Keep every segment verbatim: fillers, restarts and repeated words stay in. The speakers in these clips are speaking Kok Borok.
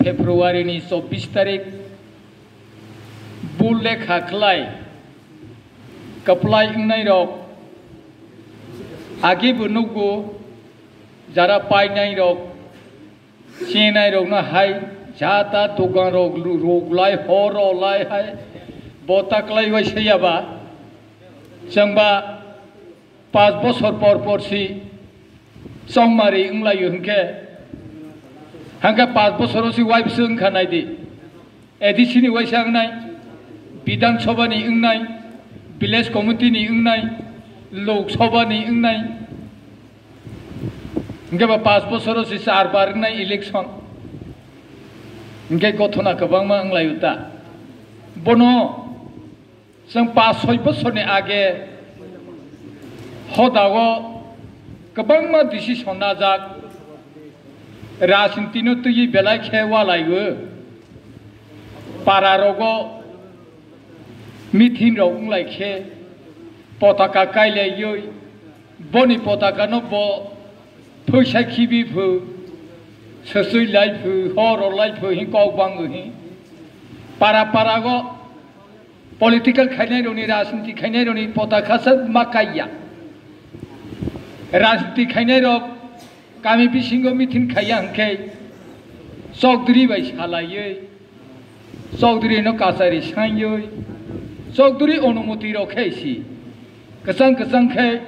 February ni chobbish tarik bul lekha khlai kwplai wngnairok agi bo nukgo, jara painairok, chenairokno hai jata doganrok lu-, ruklai, hor rolai hai bo taklai bai siyaba chwngba. Pas bosor por por si chongmari wnglaio hinkhe, hinkhe pas bosoro si waibwswk wngkha naidi. A D C ni waisa wngnai, Bidhan Sabha ni wngnai, Village Committee ni wngnai, Lok Sabha ni wngnai. Hinkhe ba pas bosoro si char bar wngnai election. Hinkhe gothona kwbangma wnglaio ta. Bono Chwng pas soi bosorni age hodao kwbangma decision najak, rajnitino twiwi belai khe walaiwi, pararogo meeting rok wnglai khe potaka kailaiwi, boni potakano bo phuisa khibi phu, swswi lai phu, horo lai phu hin kok bangwi hin para parago political khainairokni, rajniti khainairokni potaka sa ma kaiya. Rajniti khainairok kami bisingo meeting khaiya hinkhe chokdri bai salaiwi, chokdrino kachari saiwi, chokdri onumoti rok khe si kwchang kwchang khe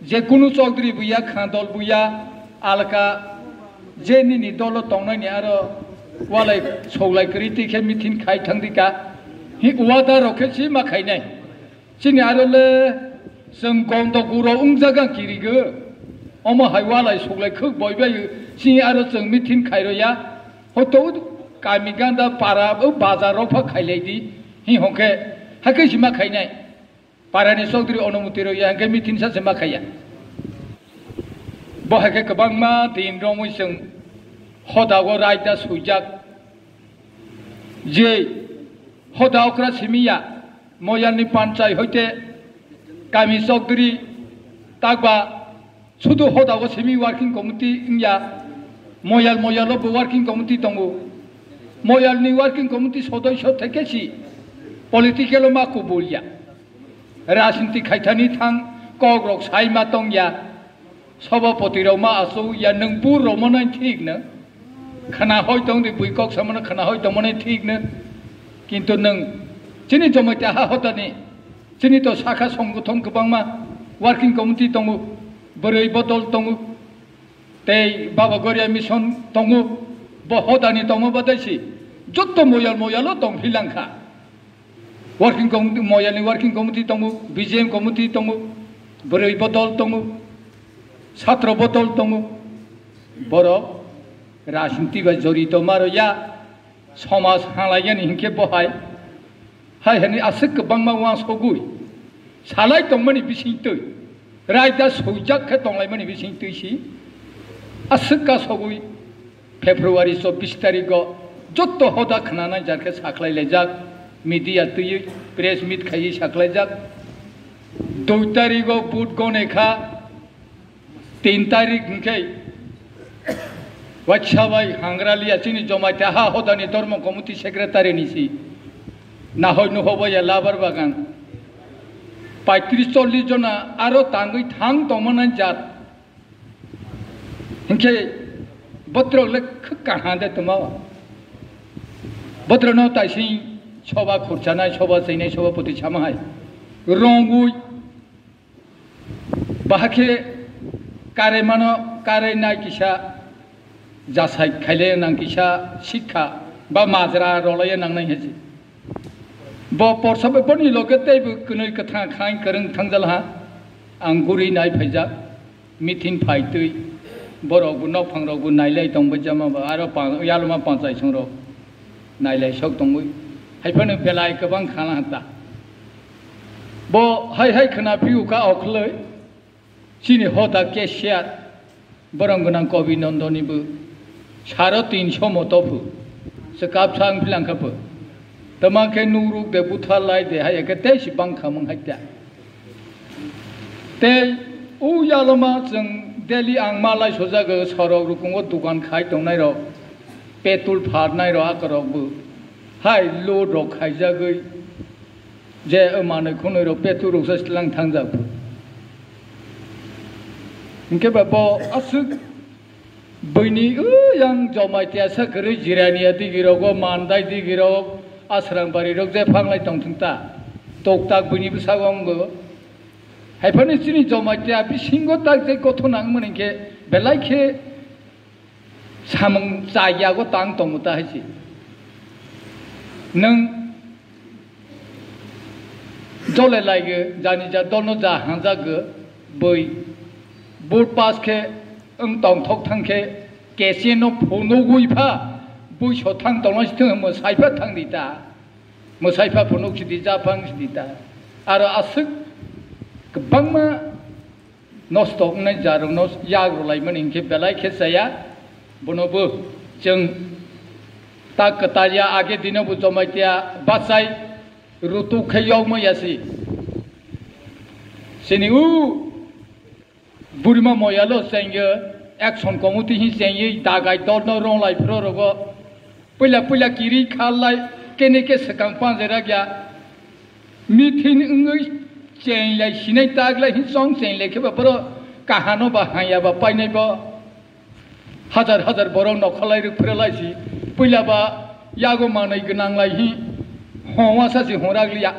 je kunu chokdri buya, khandol buya, alka je nini dolo tongnaini aro walai soglai kwrwi twi khe meeting khai thangdi ka. Hi wada rok khe si ma khainai. Chini aro le chwng gondo guro wngjaga kirigo. Omo hai walai soglai khuk boibai chini aro chwng meeting khairo ya. Hoito kami ganda para o bazar rok pha khailai di. Hi hokhe hakhe si ma khainai. Parani chokdri onumoti rok ya hwnkhe meeting sa se ma khaiya. Bo hai khe kwbangma din romwi chwng hodao raida suijak. Je hoda okra simi ya, moyalni panchai hoite kami chokdri takba sudu hodao simi working committee wngya, moyal moyalo bo working committee tongo. Moyalni working committee sodosyo theke si political o ma kubul ya. Rajniti khaithani thang kok rok sai ma tong ya. Sabhapati rok ma asuk ya, nwng bur rok mano thik no. Khna hoi tong di bui kok samano khna hoi tong mano thik no. Kintu nwng chini Jamatia ha hodani, chini to sakha songgothon kwbangma working committee tongo, bwrwi bodol tongo. Tei Baba Goria Mission tongo, bo hodani tongo badai si, jotto moyal moyalo tong philangkha. Working committee, moyalni working committee tongo, B J M committee tongo, bwrwi bodol tongo, satro bodol tongo. Borok rajniti bai jorito maro ya. Somaj halaiyani hinkhe bo hai, hai hwnwi aswk kwbangma uansugwi salai tongmani bisingtwi, raida suijak khe tonglaimani bisingtwi si aswk kasogwi February chobbish tarigo jotto hoda khnanai jar khe sakhlai laijak, media twiwi press meet khaiwi sakhlaijak. Dui tarigo vote gone kha, tin tarik hwnkhe waisa bai Hangraliya chini Jamatia ha hodani dormo committee secretary ni si nahoi nuhobai ya labar bagan paitris chollis jona aro tangwi thang tongmani jat hwnkhe botrok le khwk kaham de tongma botrokno taising soba khurchanai soba chainai soba poti sama hai rongwi Bahai khe kare mano, kare nai kisa jasai khaile nang kisa sikha ba majra rolaiya nangnai hai se. Bo porsa bai boni loge tei bo kwnwi kwthang khaing kwrwng thangjal ha. Ang guri nai phaijak, meeting phai twi borok bo nokphang rok bo nailai tong bai jama ba aro pa-, yalma panchai song rok. Nailai sok tongwi. Haiphano belai kwbang khana ta. Bo hai hai khna phiu kha okhwlwi. Chini hoda cashier. Borong gwnang Kobi Nondoni bo. Saro tinso mo tophu. Swkap sang philang kha pho. Tama khe nugruk de butha lai de hai khe tei si bang khamung hai ta. Tei o yaloma chwng daily ang malai sojago sorok rukungo dogan khai tongnai rok. Petrol pharnai rok akorok bo hai load rok khaijagwi je manwi khwnwi rok petrol rok sa slang thangjak. Hinkhe ba bo aswk buini yang Jamatia sa kwrwi Jirania digi rogo, Mandai digi rok, Asrang bari rok je phanglai tongthung ta. Tok tak buini bwskango wngbo. Haiphano chini Jamatia bisingo tak je gotho nangmani hinkhe belai khe samung chaya go tang tongo ta hai se. Nwng jole lai ge jani ja dolno ja hanja ge boi vote pass khe wng tong thok thang khe kesi no phunugwi pha bui so thang tong si thung mo sai pha thang di ta. Mo sai pha phunuk si di ja phang si di ta. Aro aswk kwbangma nosto wngnai jarokno yak rwlaimani hinkhe belai khe chaya. Bono bo chwng ta kwtal ya, age dino bo Jamatia bachai rutuk khe yokma ya si. Chini u Burima moyalo chengyo action committee hi chengyo dagai dolno ronglai phro rogo. Puila puila kiri khalai kene ke swkang panjai rak ya. Mithin wngwi chenglai sinai taglai hi chong chenglai khe ba borok kahano ba hanya ba painai bo. Hajar hajar borok nokhalai rwk phiralai si. Puila ba yago manwi gwnang lai hi hongwa sa si hongrak liya.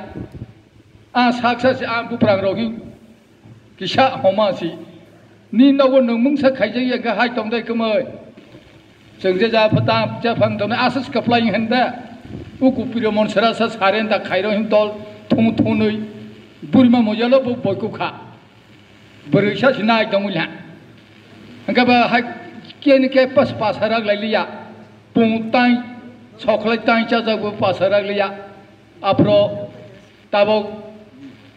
A saksa si a buprang rok hi kisa homa si. Ni nogo nwng mungsa khaijak ya khe hai tongdai kwmwi. Chwng je ja pha ta ja phang tongnai aswk kwplai hwn da. Uku piro mon sera sa saren da khairo hin tol thung thunui. Burima mojalo bo boiku kha. Bwrwi sa si nai tongwi ha. Hwnkhe ba hai keni khe pas pasa rak lai liya. Pung tai sokhlai tai chajak bo pasa rak liya. Aphro tabok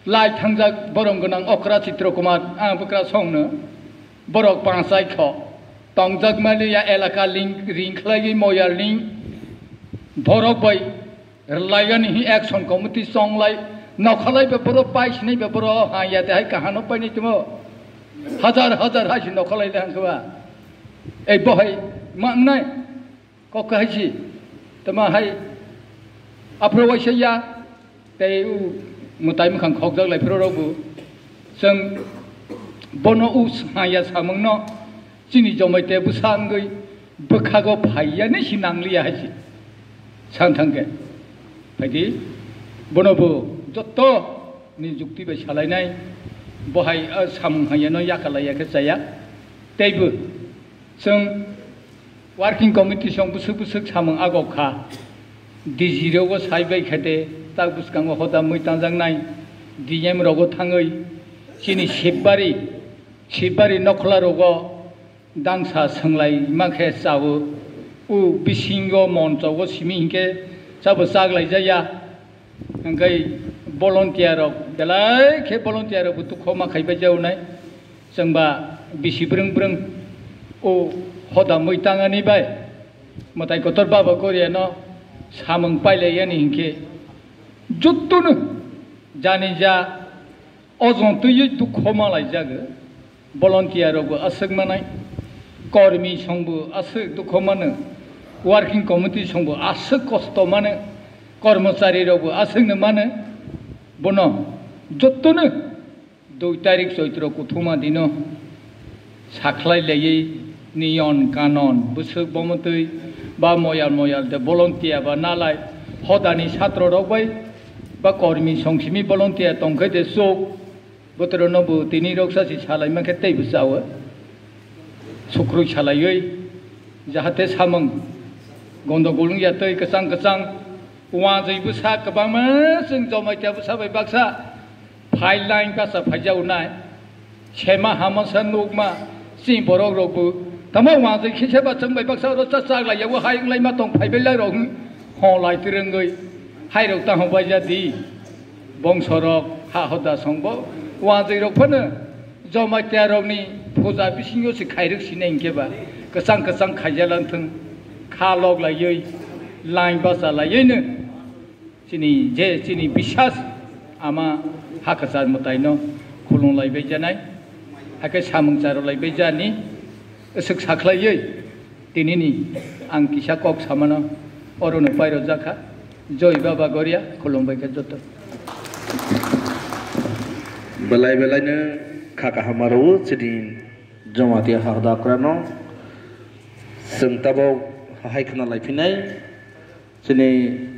lai thangjak borom gwnang okra Chitro Kumar, ang bwkra songno borok panchai kho tongjak mani ya elaka ling ring khlaiwi moyar ling borok bai rwlaigani hi action committee chonglai nokhalai be borok pai sinai be borok ha ya de hai kahano painai timo hajar hajar hai si nokhalai le hangkha ba ei bohai mangnai. Kok kahai si, tama hai, aphro waisa ya, tei u mwtai mwkhang khokjak lai phro rok bo. Chwng bono u sanya samung no, chini jomai te bwsa wngwi bwkhago phai ya ni si nang liya hai si. San thang khe, phai di, bono bo jotto ni jukti bai salainai, bo hai, ah, samung hai ya no yakalai ya khe chaya. Tei bo, chwng working committee song bwswk bwswk samung agok kha. D G rogo sai bai kha de, tak bwskango hoda mui tangjak nai, D M rogo thangwi chini Sibari, Sibari nokhla rogo dangsa swnglai ma khe chawo. U bisingo moncho o simi hinkhe chabo chak lai jaya. Hingke volunteer rok belai khe volunteer rok bo tukho ma khai bai jago nai. Chwng ba bisi brwng brwng o hoda mui tangani bai mwtai kotor baba Korea no samung pai lai yani hinkhe jottoni jani ja ojon twiwi tukho ma lai jago. Volunteer rok bo aswk manai, kormi song bo aswk dukho mano, working committee song bo aswk kosto mano, kormochari rok bo aswk no mano. Bono jotono dui tarik Choitro kuthuma dino sakhlai laiwi niyon kanon bwswk bomotwi ba moyal moyal de volunteer ba nalai hodani satro rok bai ba kormi song simi volunteer tongkhe de chuk. Botorono bo tini roksa si salai mankhe tei bwsao sukrui salaiwi, jahate samung gondogol wngya tei kwchang kwchang wanjwi bwsa kwbangma chwng Jamatia bwsa bai baksa phai line basa phaijao nai. Sema hamasa nukma chini borok rok bo tamo wanjwi khe seba chwng bai baksa oro cha chak lai yago hai wng lai ma tong phai bai lai rok hon lai twrwngwi hai rok tamo bai ja di. Bongsorok, ha hoda songbo, wanjwirok phano Jamatia rokni puja bisingo se khairok sinai hinkhe ba, kwchang kwchang khaija langthwng, kha lok laiwi, lain bacha laiwino chini je chini bisas ama ha kwchar mwtaino khulum laibai janai, hakhe samung charo laibai jani, swk sakhlaiwi. Tinini ang kisa kok samano orono pairojak kha. Joi Baba Goria, khulumbai kha joto. Belai belai no kha kaham aro chini Jamatia hakda krano. Chwng tabok hai khna lai phinai. Chini